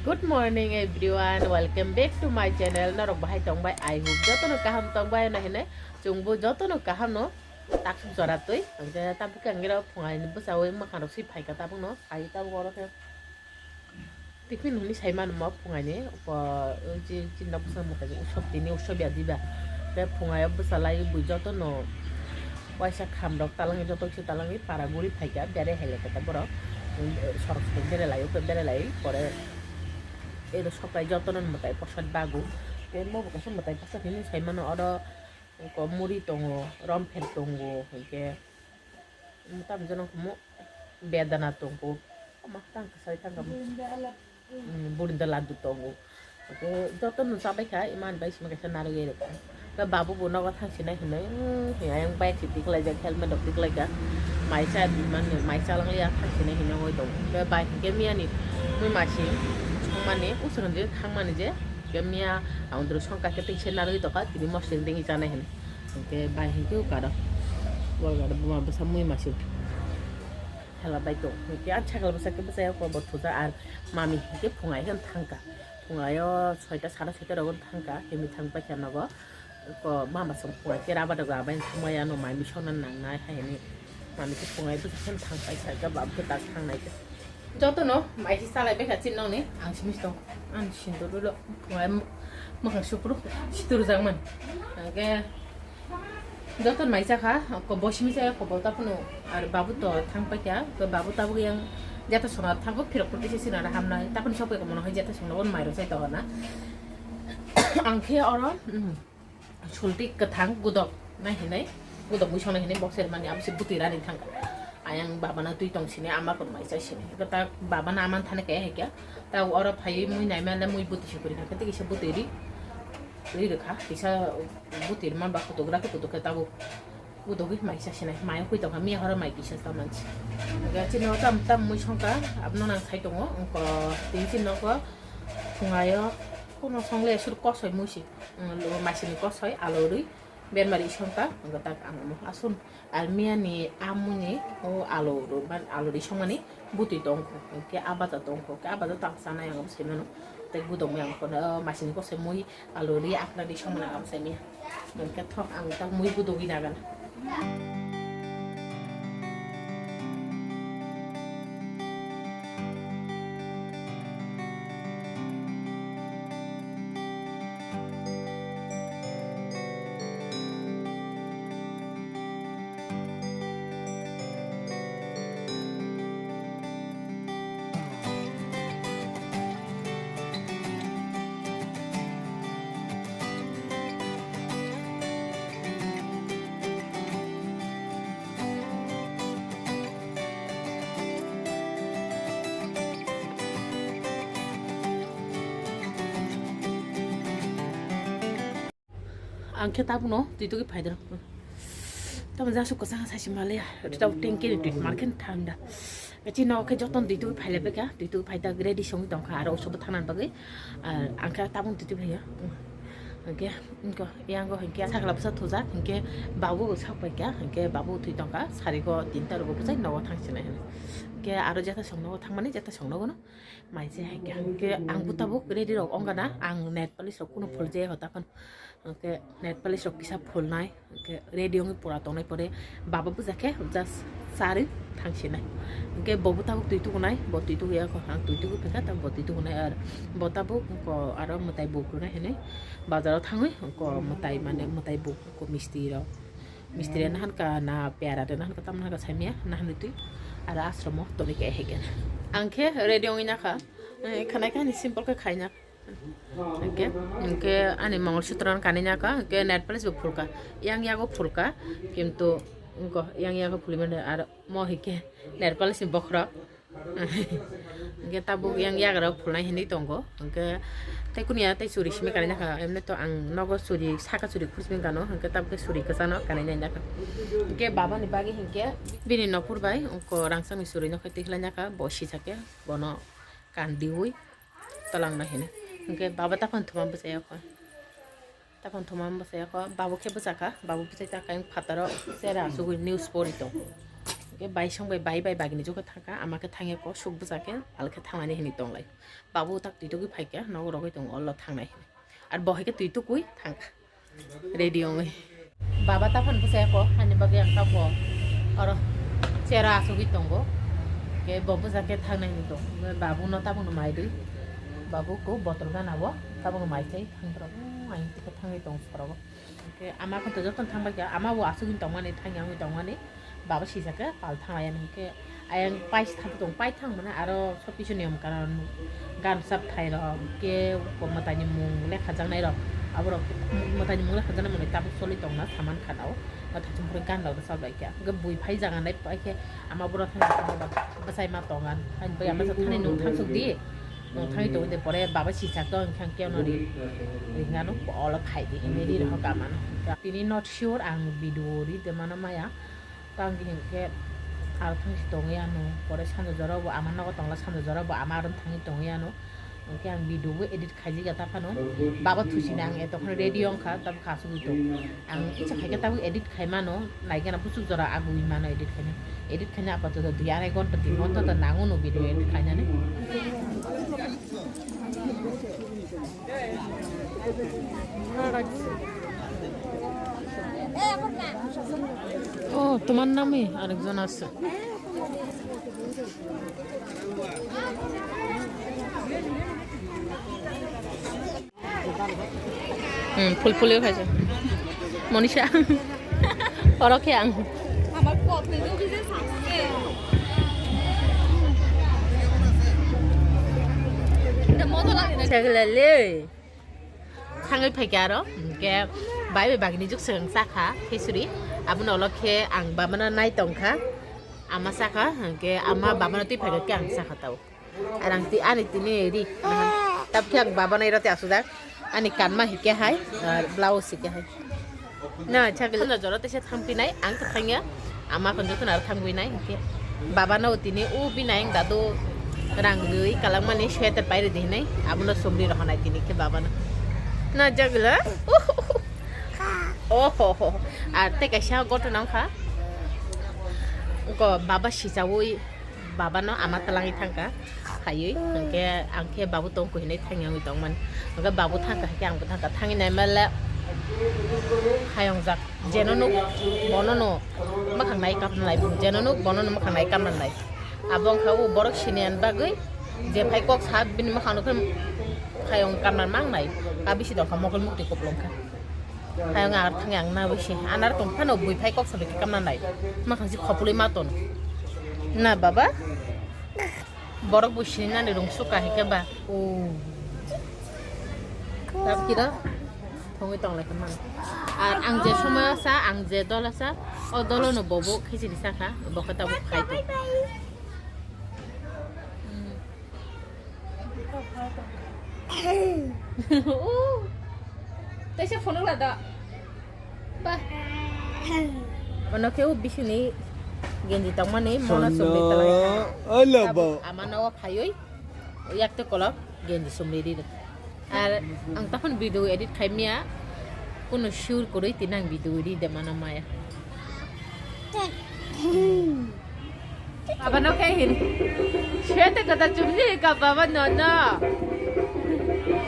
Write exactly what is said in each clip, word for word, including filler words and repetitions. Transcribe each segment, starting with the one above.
Good morning everyone, welcome back to my channel. Norok bahai tongbai, I hope jotono kaham tongbai na hinui. Chwngbo jotono kaham no. Taksuk jora twi, hwnkhe tabuk khe ang oro phungai ni bwsai mwkhang rok swi phaikha tabuk no. Ai tabuk oro khe tiffin hwnwi sai mano mo phungai ni, o je chini nok bwskango mwtai usop tini usop ya diba. Khe phungai o bwsa lai bui jotono waisa kham rok talangwi joto kisa talangwi para guri phaikha bere hai lai khe borok sorok song bere lai o khe bere lai pore ero sokai jotono mwtai posat bagu. Khe mo bo kaisa mwtai posat hwnwi sai mano oro. Ko muri tongo, romphel tongo, hwnkhe tamo jeno mo bedana tongo, ma tang kwsai thangkha, mm, burinda laddu tongo, hwnkhe joto no chabaikha, imani bai sima kaisa narwgwi rwkha, hwnkhe babu bo nogo thangsinai hinui, hmm, ayang bike se tiklaijak, helmet rok tiklaijak, mai cha mani mai chalangliya thangsinai hinui tongo, hwnkhe bai hwnkhe miyani mui masi thangmani usuknwi thangmani je. Khe miya ang dru song kha khe tei se narwgwi tongkha, tini mosri dengwi chanai hwnwi. Hwnkhe bai hwnkhe o karo. Bol karo buma bwsa mui masi. Hela bai tong. Hwnkhe ang sakla bwsa khe bwsai o kobo thuja ar mami hwnkhe phungai khe thangkha. Phungai o soita sada soita rogo thangkha. Himi thang paikha nogo. Ko mama song phungai khe rubber rok abai thangmaya no mai misokna nangnai hai hwnwi. Mami khe phungai bwsa khe thang paikha khe bab khe tak thangnai khe. Jotono maisi salai bekha chini nokni ang simi tong. Ang sindur ulo phungai mwkhang supru situr jangman. Hwnkhe joto maisa kha ko bosimi saya ko bota phunu ar babu to thang paikha ko babu tabuk yang jata sona thango phirok putisa sinara hamnai taphun sokoi ko mono hai jata sona on mairo sai to na. Ang khe oro, mm, Sulti kwthang gudok nai hinui, gudok mui songnai hinui boxer mani abo se bwtwi rani thangkha. Ayang babana twi tong sini ama kon mai chai sini. Kwta babana aman thani kaya hai kya. Ta oro phaiwi mui nai male mui bwtwi se kwrwi kha. Tei kisa bwtwi ri, ri rwkha. Kisa bwtwi rwma ba kutuk ra kutuk khe tabuk gudogwi mai chai sinai. Mai kwtwi tongkha miya horo mai kisa ta mansi. Ga chini o tam tam mui songkha abono nang sai tongo. Wngkha tini chini nogo phungaio kuno songle sur kosoi mui si. Masini kosoi alo rwi bermari songkha wngkha tak ang omo asun almiya ni amoni o alo rwi ban alo rwi songmani bwtwi tongkho hwnkhe a baja tongkho hwnkhe a baja tang chanai ang omo saimano tei gudokmani ang kono masini kosoi mui alo rwi akna rwi songmani ang omo saimanya hwnkhe thok ang tak mui gudogwi nagana. Ang khe tabukno twi tugwi phai doro. Tamo jasuk kwchang sai se maliya. Twi tabuk tanki ni twi mar khe thanda. Chini nok khe joton twi tugwi phai lai kha. Twi tugwi phai ta ready song tong kha aro usobo thana bagwi. Ang khe tabuk twi tugwi phai ya. Hwnkhe wngkha yango hwnkhe sakla bwsa thujak hwnkhe babu bo sak pai kha hwnkhe babu thwi tong kha sari go tinta rogo bwsai nogo thang sinai hwnkhe aro jeta song nogo thangmani jeta song nogo no mai se hai kha hwnkhe ang bo tabuk ready rok ongkha na ang net polish rok kunu phul je hota phano hwnkhe net polish rok kisa phul nai. Hwnkhe ready wngwi pura tongnai pore baba buja khe just charwi thang sinai. Hwnkhe bo bo tabuk twi tugunai, bo twi tugwi ya kho, ang twi tugwi phai kha, tabuk bo twi tugunai ar bo tabuk ko aro mwtai buk rwnai hinwi bazaro thangwi ko mwtai mane mwtai buk ko misti rok, misti rok nahan ka na pera rok nahan ka tamna ka saimya nahan twi aro ashromo tongwi khe hai khe. Ang khe ready wngwi nakha, khwnai khe ani simple khe khaina. Hwnkhe, hwnkhe ani mongol sutro no kanwi naka, hwnkhe net polish bo phulka, yang yago phulka, kintu wngkha yang yago phulwi mano, aro mo hwnkhe net polish ni bokhorok. Hwnkhe tabuk yang yagra phulnai hinwi tongo, hwnkhe tei kunu ya tei churi simi kanwi naka, emni to ang nogo churi saka churi khurchimi kano, hwnkhe tabuk khe churi kwchano kanwi nai naka. Hwnkhe baba ni bagwi hwnkhe bini nokhur bai wngkha rangchak ni churi no khe tikhlai naka, bo sijak khe bono kandiwi. Twlang nai hinwi. Hwnkhe baba taphang thuma bwchai yakho. Taphang thuma bwchai yakho. Babu khe bwchakha. Babu bwchai ta khe phataro chera asugwi news pori tong. Bai song bai bai bai bagini jokhe thangkha, ama khe thangya ko suk bwsa khe pal khe thangnani hinwi tonglai. Babu tak twi tugwi phaikha, nogo rogwi tongo, olo thangnai hinwi. Ar bo hai khe twi tugwi thangkha. Ready wngwi. Baba taphano bwsaya ko, ani bagwi ang tabuk oro chair-o asugwi tongo. Khe bo bwsa khe thangnai hinwi tongo. Babu no tabukno mai rwi. Babu ko bottle gana bo tabukno mai chai thangtro. Ang twi khe thangwi tongo sorogo. Khe ama khe jotono thang bai kha, ama bo asugwi tongmani, thangya wngwi tongmani, baba sijak khe pal thang laiyani. Hwnkhe ayang paisa thangwi tong, pai thang mano, aro sob kisu niyom kanon, gan sap thai rok, khe mwtaini mung lekha jaknai rok, aborok mwtaini mung lekha jaknai mwnwi tabuk choli tongna saman khanao, mwtai chumphuru gan rok rwchap lai kha. Hwnkhe bui phai jaga nai pai khe ama borok thang bwsai ma tongan, hain bai ama thani nung thang suk di. Nung thangwi tongwi de pore baba sijak to wngkha khe no ri. Ringano olo khai di hinwi ri rokha kamano. Tini not sure ang video ri de mano maya. Tang di hinkhe aro thangsi tongwi ano. Pore sanja jora bo ama nogo tongla sanja jora bo ama aro thangwi tongwi ano. Hwnkhe ang video bo edit khaijak ya ta phano. Baba thusini ang etokno ready wngkha tabuk asugwi tong. Ang icha khaikhe tabuk edit khai mano, naigena buchuk jora agwi mano edit khaina. Edit khaina apato dui arai ghonta tin ghonta ta nango no video edit khainani. ও, তোমার নামই আরেকজন আছে। Hmm, phul phulio khaijak. Monisha. Oro khe ang. আমার কত ভিজে ভিজে থাকছে। এটা মজা লাগে না। Chaglale. Thangwi phaikha aro. Hwnkhe bai bai bagini juk swkang chakha khichuri. Abono ulo khe ang bamano nai tongkha. Ama chakha, hwnkhe ama bamano twi phaikha khe ang chakha tao. Arang ti ani tini ri. Tab khe ang baba nai roti asujak. Ani kanma hike hai, ah, blouse hike hai. Na, chakla jora tese thangpi nai, ang to thangya. Ama kon joto nar thangwi nai hike. Baba no tini u bi nai ang dadu rang rui kalang mani sweater pai ridi hinai. Abo no somri rohonai tini ke baba no. Na jagla. Oh ho ho. Ar te kaisa goto nang kha. Ko baba sichawi. Baba no ama twlangwi thangkha, khaiwi, hwnkhe ang khe babu tong khe hinwi thangya wngwi tongmani. Hwnkhe babu thangkha, hwnkhe ang bo thangkha, thangwi naimale hayongjak, jeno nuk bono no mwkhang nai kapna lai, jeno nuk bono no mwkhang nai kapna lai. Abo wngkha o borok siniyan bagwi je phai kok sa bini mwkhang nukhe hayong kapna mang nai, ka bisi tongkha mokol mukti kuplung kha. Hayong ar thangya ang na bisi anar tong phano bui phai kok sabai khe kamna nai. Ma khangsi khopulwi ma ton. Na baba? Borok bui sini nani rung suka hike ba. O. Tab kira? Thongwi tong lai khe man. Ar ang je soma sa, ang je dola sa, o dolo no bobo khichiri sa kha, bokhe tabuk khai to. Hmm. Tei se phunuk la da. Ba. Mano khe o bisingni genji tongmani mona chumri talai. Alo bo. Ama no phaiwi yakte kolok genji chumri ri. Ar ang takhon video edit khai mia. Kuno sure kwrwi tini ang video ri de mano maya. Aba no khe hin. Sweater kwtal chumli ka baba no no.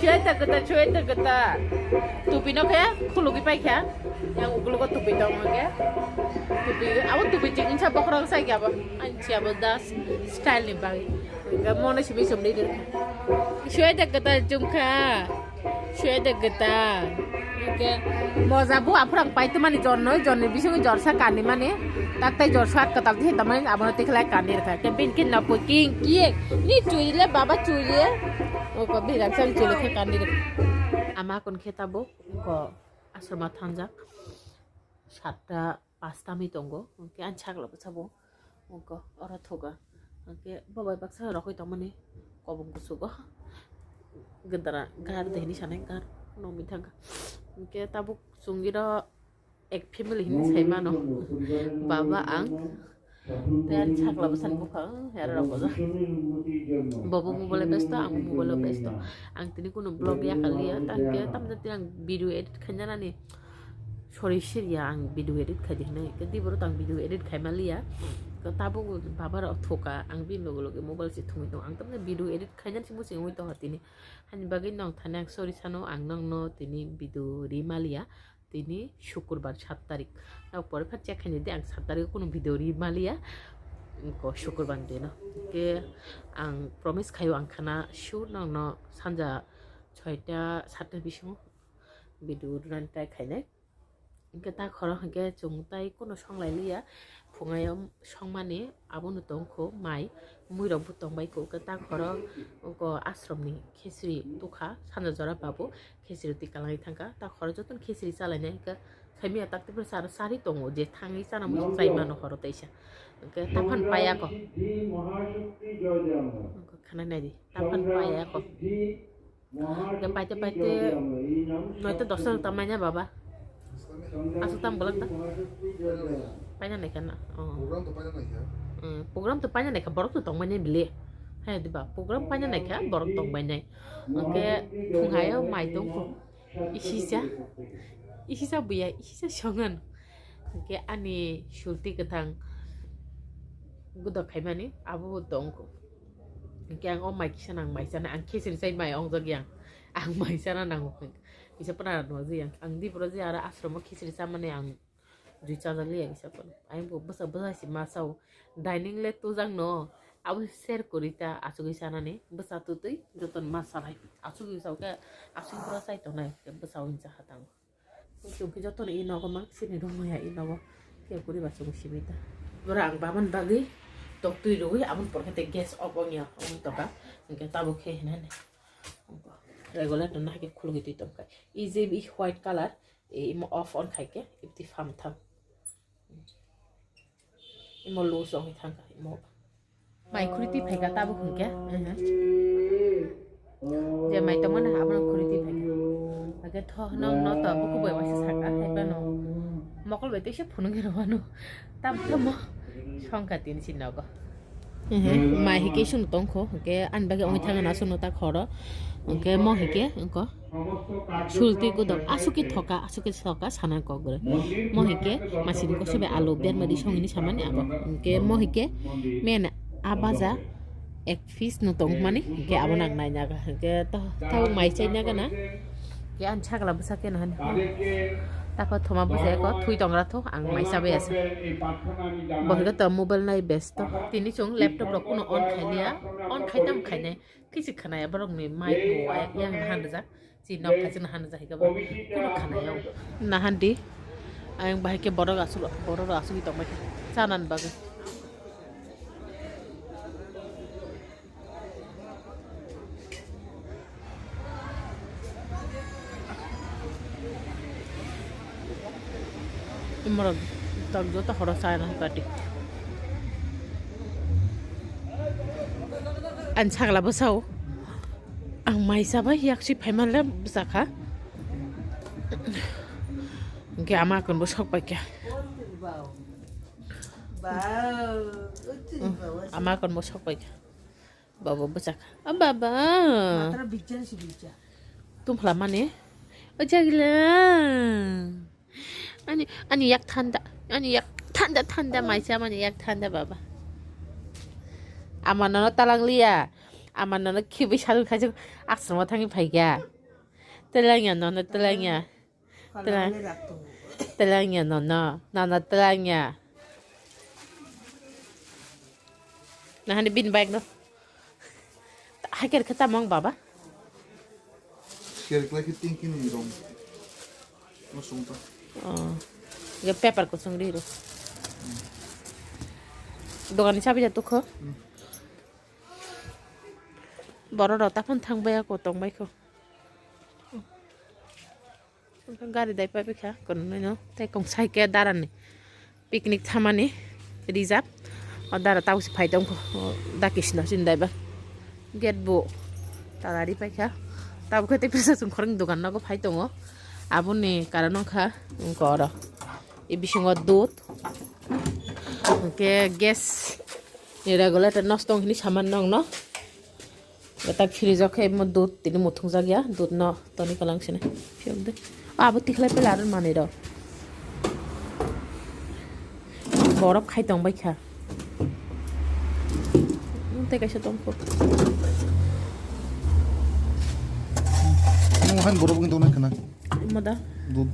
Sweater kwtal, sweater kwtal. Tupi no khe khulugwi pai kha. Yang ukulugo tupi tong khe. Tupi, abo tupi chiknsa bokhorok sai khe abo. Ang chi abo das style ni bagwi. Ga mono simi chumli dir. Sweater kwtal chum kha. Sweater kwtal. Hwnkhe moja bu aphurang paitwmani jornoi, jorni bisingo jorsa kanimani. Taktai jorsa kwtal khe tamani abono tikhlai kandi rwkha. Hwnkhe bini khe nokbo king kiye. Ni chuile baba chuile. Oko birang chang chuile khe kandi rwkha. Ama kon khe tabuk ko asrama thangjak. Satta pasta mi tongo, hwnkhe ani sakla bwsabo wngkha oro thoga, hwnkhe bo bai baksa rokoi tongmani kobong kusugo, gwdra gar de hinwi sanai gar nokni thangkha, hwnkhe tabuk chwng iro ek family hinwi sai mano, baba ang tei ani sakla bwsani bupha, aro rok bobo mobile besto, ang mobile besto, ang tini kunu vlog ya kaliya, tangkhe tamjani ang video edit khainani. Sorry, siriya ang video edit khai di hinwi. Khe di borok ang video edit khai maliya. Tabuk baba rok thuka, ang bini loge loge mobile se thumui tongo. Ang tamni video edit khainani se muchung ui tongo tini. Hani bagwi nong thani ang sorry sano, ang nongno tini video ri maliya. Tini Shukurbar sat tarik. Nok pore phan check khainai de, ang sat tarik kunu video ri maliya. Ko Shukurbar dino. Ke ang promise khayo ang khana sure nongno sanja soita satta bisingo video rwna try khainai. Hingke ta khoro hingke chwng tai kunu songlai liya. Phungayo songmani abono tongkho mai, muirokbo tongbaikho. Hingke ta khoro oko ashramni khesri tukha, sanja jora babu khesri twi kalangwi thangkha. Ta khoro jotono khesri chalainai hingke khaimiya tak tei sari tongo je thangwi chana muchung chai mano horo teisa. Hingke ta phan payakho. Hingke khanai naidi, ta phan payakho. Hingke paite paite noita dosta rok tangmani baba. Aswk tang bolak ta? Paina naikha na? Oh. Program to paina naikha. Hmm, program to paina naikha, borok to tongmani bile. Hai diba, program paina naikha, borok tongmani. Hingke phunghayo mai tongkho. Isisa. Isisa buya, isisa songan. Hingke ani sulti kwthang gudok khaimani, abo bo tongkho. Hingke ang o mai kisa nang mai sana, ang khesri chai mai ong jagya. Ang mai sana nango. Kisa pura no jiyang. Ang di pura jiyang, aro ashram o khichiri chamani ang jui chajakliya kisa pura. Ayang bo bwsa bwsa si ma sao. Dining le tujak no. Abo share kori ta asugwi sanani. Bwsa tutwi joton ma salai. Asugwi sao ke asugwi pura sai tongnai. Ke bwsa wngsa hatang. Chungki joton i nogo mang sini rung ya i nogo. Ke kori ba chungo simi ta. Bora ang baman bagwi tok twi rwi abon porkete gas off ong ya. Ong toka. Hingke tabuk khe hinani. Regulator no hai khe khulugwi twi tongkha. E J B white color, e, imo off on khai khe, ibti pham tham. Imo loose ongwi thangkha, imo. Mai khuri twi phaikha tabuk hwnkhe, mhm. Je mai tongmani abono khuri twi phaikha. Hwnkhe tho, nong no to buku bai waisa saka, hai phano mokol bai teisa phunugwi rwmano. Tam tamo songkha tini si nogo. Ehe, mai hike sung tongkho, hike ani bagwi ongwi thangna sungno ta khoro. Hike mo hike, hwnkho. Sulti gudok, asuki thoka, asuki thoka, sana kok gure. Mo hike, masini ko sebe alu, bermadi songini samani abo. Hike mo hike, men abaja, ek piece no tongmani, hike abo nang nai naga. Hike to, to mai chai naga na. Hike an chakla bwsa khe no hani. Tako thoma bwsa eko, thui tongra tho, ang mai sabai asa. Bo hike to mobile nai besto. Tini chwng laptop rok kuno on khailiya, on khai tam khainai. Kisi khanaya borokni mic bo yang nahan rijak, si nok kaisa nahan rijak hika bo kuno khanaya o. Nahan di, ayang bahai khe borok asuk, borok asugwi tongbai kha, chanan bagwi. Imorok tok joto horo chana hai party. Ani sagla bwsao ang mai chabai yaksi phaimanle bwchakha. Hwnkhe ama akonbo sok paikha. Ama akonbo sok paikha. Baba bwchak. A baba. Matra bijjan si bijja. Tumphla mani. O jagila. Ani, ani yak thanda. Ani yak thanda, thanda maisa mani yak thanda baba. Ama nono talang liya. Ama nono khibi salon khajuk asrama thangi phaikya. Telangya nono telangya. Tela-, telangya nono, nono telangya. Nahani bini bike no. Haker khe tamong baba. Share khlai khe tingki ni rong. No sungta. Oh. Ye paper ko sungri ro. Dogan ni chabi ja tukho. Hmm. Borok rok taphano thang baiya ko tong baikho. Gari dai paipikha, kono nino, tei kong saikhe darani picnic thamani reserve. O dara tabuk se phai tongkho, o da kisna sini daiba. Gate bo tala ri paikha. Tabuk khe tei presa chwng khorang dogan nogo phai tongo. Aboni karon wngkha wngkha oro. E bisingo dud. Hwnkhe gas ni regulator nosto wngkhe saman nokno. Gata fridge o khe mo dud tini muthungjak ya, dud no toni kalang sini phiyok de. O abo tikhlai pela aro manwi rok. Borok khai tong bai kha. Tei kaisa tongkho. Nung han borok wngwi tongnai khna. Mada. Dub.